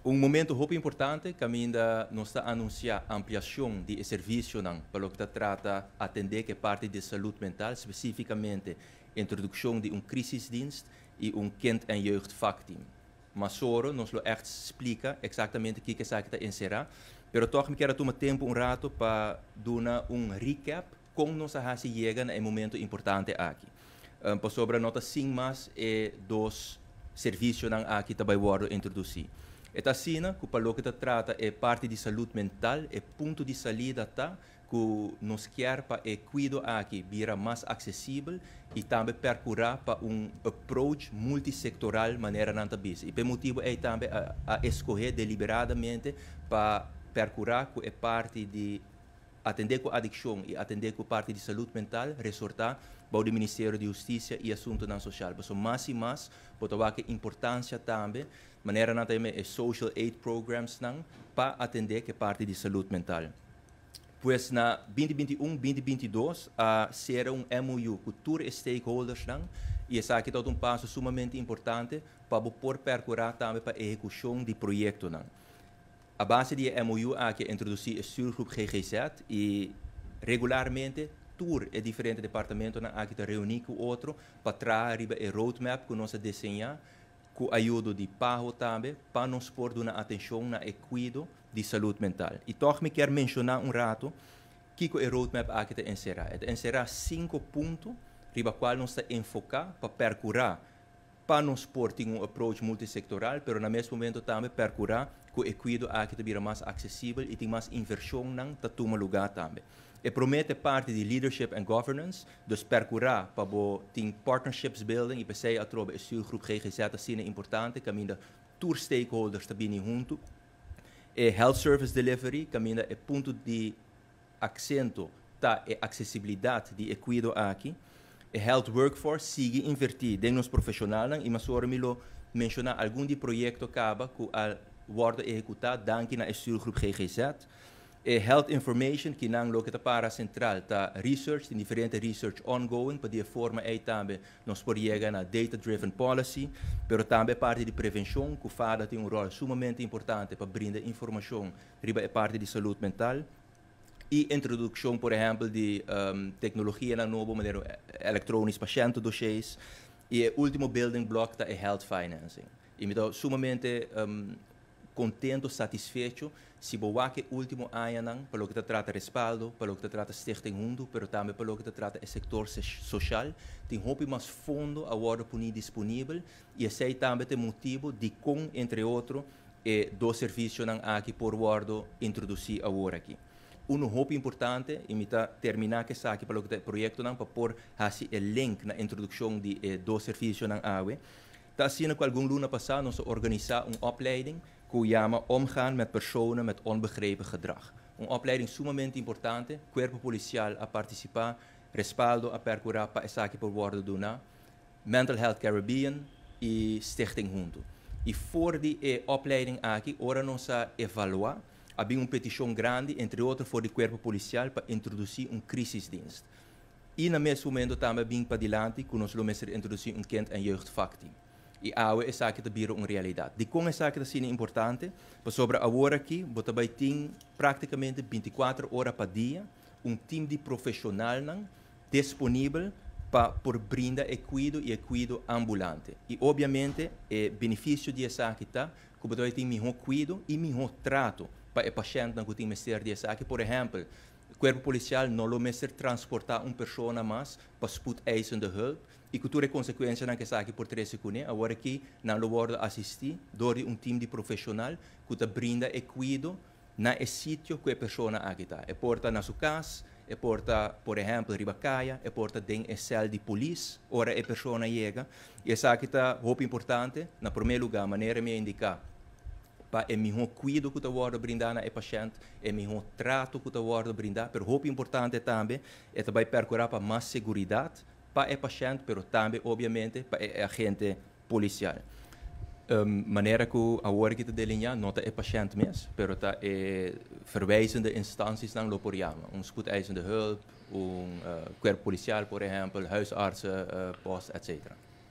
Un momento hopi importante caminda nos ta anuncia ampliacion di servicionan pa loke ta trata atende cu e parti di salud mental, specificamente introduccion di un crisisdienst y un kind- en jeugdvakteam. Mas ora nos lo echt splica exactamente kico esaki ta encera, pero toch mi kier tuma tempo un rato pa duna un recap con nos a haci yega na e momento importante aki. Pasobra no ta sin mas e dos servicionan aki ta bay wordo introduci. E ta asina cu pa loke ta trata e parti di salud mental, e punto di salida ta cu nos kier pa e cuido aki bira mas accesibel y tambe percura pa un approach multisectoral, manera nan ta bisa. Y pa e motibo ey tambe a escoge deliberadamente pa percura cu e parti di atende cu adiccion y atende cu parti di salud mental resorta bou di Ministerio di Husticia y Asuntonan Social. Pasobra mas y mas bo ta wak e importancia tambe, manera nan ta yama e social aid programs nan, pa atende cu e parti di salud mental. Pues na 2021, 2022 a cera un MOU cu tur e stakeholders nan y esaki ta un paso sumamente importante pa bo por percura tambe pa ehecucion di proyectonan. A base di MOU aki a introduci e stuurgroep GGZ y regularmente tur e diferente departamentonan aki ta reuni cu otro pa traha riba e roadmap cu nos a diseña cu ayudo di PAHO tambe pa nos por duna atencion na e cuido di salud mental. Y toch mi kier menciona un rato kico e roadmap aki ta encera. E ta encera cinco punto riba cual nos ta enfoca pa percura pa nos por tin un approach multisectoral, pero na mes momento tambe percura cu e cuido aki ta bira mas accesibel y tin mas inversionnan ta tuma lugar tambe. E prome ta parti di leadership and governance, dus percura pa bo tin partnerships building y p'esey atrobe e stuurgroep GGZ asina importante, caminda tur stakeholders ta bini hunto. E health service delivery, caminda e punto di accento ta e accesibilidad di e cuido aki. E health workforce, sigui inverti den nos profesionalnan y mas ora mi lo menciona algun di proyecto caba cu a wordo ehecuta danki na e stuurgroep GGZ. E health information, kinan loke ta para central ta research, tin diferente research ongoing, pa di forma ey tambe nos por yega na data-driven policy, pero tambe parti di prevencion, cu FADA tin un rol sumamente importante pa brinda informacion riba e parti di salud mental. Y introduccion, por ehempel, di tecnologianan nobo, manera electronisch patiëntendossiers. Y e ultimo building block ta e health financing. Y mi ta sumamente contento, satisfecho, si bo wak e ultimo añanan, pa loke ta trata Respaldo, pa loke ta trata Stichting Hundu, pero tambe pa loke ta trata e sector social, tin hopi mas fondo a wordo poni disponibel, y esey tambe ta e motibo di con, entre otro, e dos servicionan aki por wordo introduci awor aki. Uno hopi importante, y mi ta termina cu esaki pa loke ta e proyectonan, pa por haci e link na introduccion di e dos servicionan awe. Ta asina cu algun luna pasa nos a organisa un opleiding cu yama Omgaan met personen met onbegrepen gedrag. Un opleiding sumamente importante, Cuerpo Policial a participa, Respaldo a percura pa esaki por wordo duna, Mental Health Caribbean y Stichting Hunto. Y for di e opleiding aki, ora nos a evalua, a bin un peticion grandi, entre otro for di Cuerpo Policial, pa introduci un crisisdienst. Y na mes momento tambe bin padilanti cu nos lo mester introduci un kind- en jeugdvakteam. Y awe esaki ta bira un realidad. Di con esaki ta asina importante? Pasobra awor aki bo ta bay tin practicamente 24 ora pa dia un team di profesionalnan disponibel pa por brinda e cuido y e cuido ambulante. Y obviamente e beneficio di esaki ta cu bo ta bay tin miho cuido y miho trato pa e pashentnan cu tin mester di esaki. Por ehempel, Cuerpo Policial no lo mester transporta un persona mas pa spoedeisende hulp y cu tur e consecuencianan cu esaki por trece cune. Awor aki nan lo wordo asisti door di un team di profesional cu ta brinda e cuido na e sitio cu e persona aki ta. E por ta na su cas, e por ta, por ehempel, riba caya, e por ta den e cel di polis ora e persona yega. Y esaki ta hopi importante, na prome lugar, manera mi a indica, pa e miho cuido cu ta wordo brinda na e pashent, e miho trato cu ta wordo brinda, pero hopi importante tambe, e ta bay percura pa mas seguridad pa e pashent, pero tambe, obviamente, pa e agente policial. Manera cu awor aki ta delinea, no ta e pashent mes, pero ta e verwijzende instanties nan lo por yama. Un spoedeisende hulp, un Cuerpo Policial, por ehempel, huisartsen, post, etc.